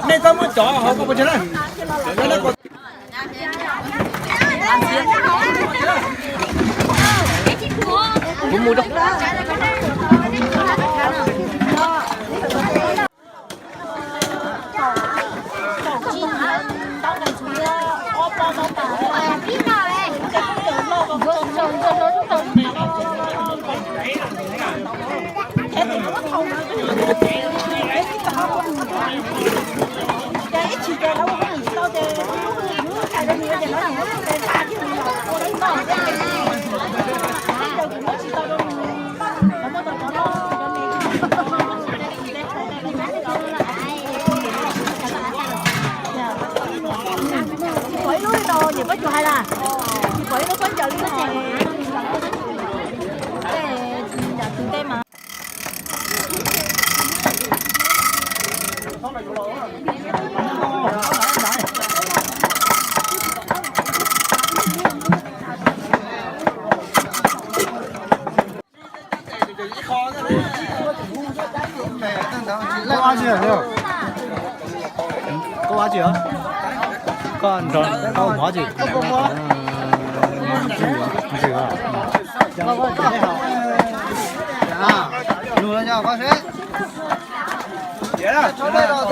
Nej txhob muab cov hauv ko pes tsawg na. Tsis pom ib lub li tau, niam Pab Cuas hais na, tsis pom ib lub khaub ncaws li no. Tus ntej mas. Koj ab tsi, koj ab tsi, koj nrog koj mov tsi. Nug los yog koj seb.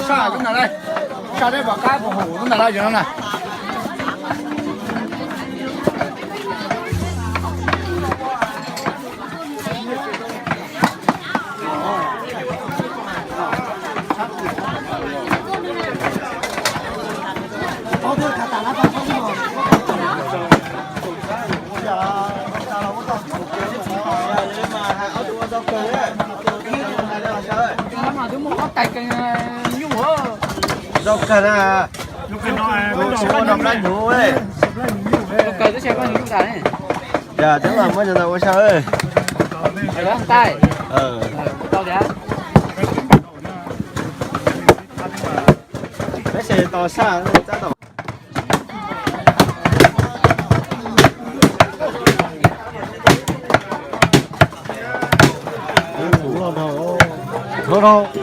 Sa lub nram lawm, sa lub nram lawm yog no na. Zoo kawg na. Tus tsis muaj noj qab hnyuv, yog twb los muab cov ntawd ua sab. Peb se tau sab, tab tom. Thov rau.